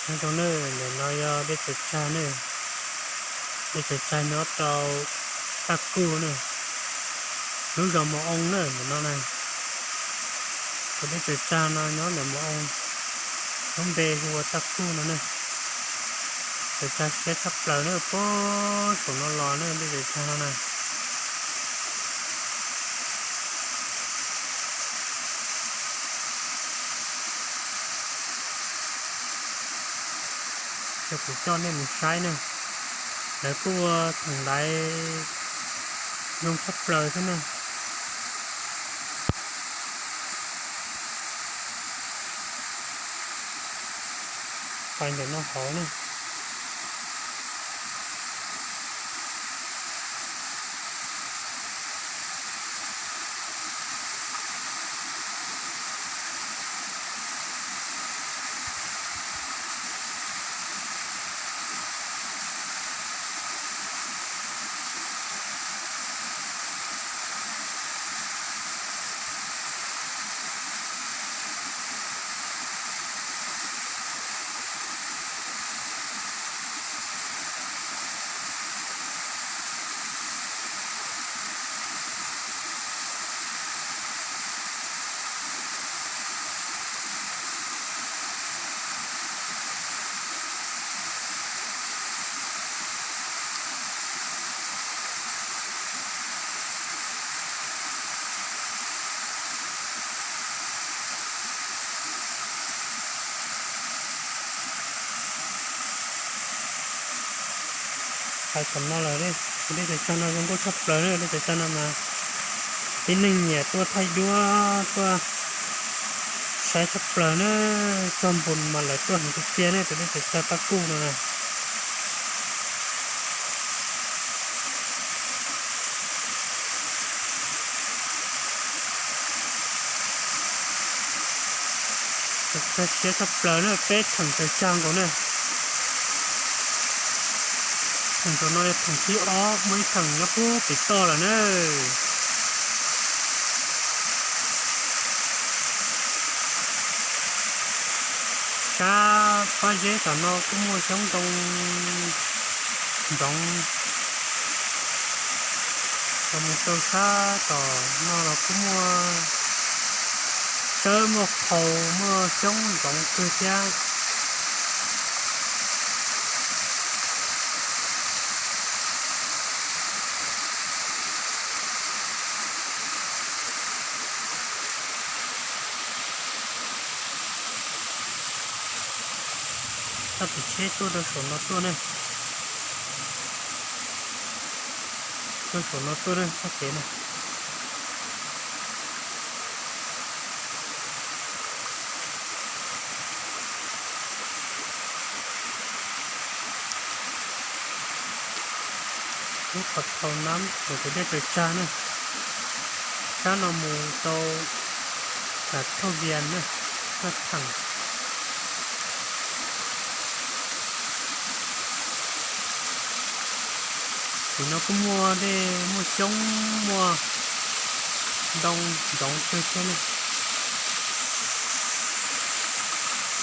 Nyob zoo na, ntawm no yog dej tsaws tsag na, dej tsaws tsag nyob rau Paj Kuj na, lub zos Mus Oo na ntawm no na. Tus dej tsaws tsag no nyob ntawm Mus Oo, lub npe hu ua Paj Kuj no na. Tsaws tsag siab tshaj plaws na, puag saum no los na, dej tsaws tsag no na. Ces kuv coj nej mus saib na, lawv kuj ua theem ntaiv zoo tshaj plaws thiab na. Pais ntawm no hauv na. Pais tom no lawm, tus dej tsaws tsag no zoo nkauj tshaj plaws na, dej tsaws tsag no mas tib neeg nyiam tuaj thaij duab tuaj saib tshaj plaws na, txog npus mas lawv tuaj heev tiag tiag na, tus dej tsaws tsag Paj Kuj no na. Tsaws tsag siab tshaj plaws na, peb theem tsaws tsag nkaus na. Theem saum no yog theem thib ob, muaj ib theem nyob puag pem toj lawm na. Sab pob zeb tom no kuj muaj xyoob ntoo ntxoov, los mus rau sab tom no los kuj muaj tsawb, muaj qhaus, muaj xyoob ntxoov kawg thiab. Txoj kev tsheb tuaj rau saum no tuaj ne, rau saum no tuaj ne, txoj kev na. Lub qhov thaum nab mus tus dej tsaws tsag ne, sab no mus rau Thoj Vias na, Thoj Theem. Tim no kuj muaj dej, muaj xyoob, muaj ntoo ntxoov kawg thiab ne.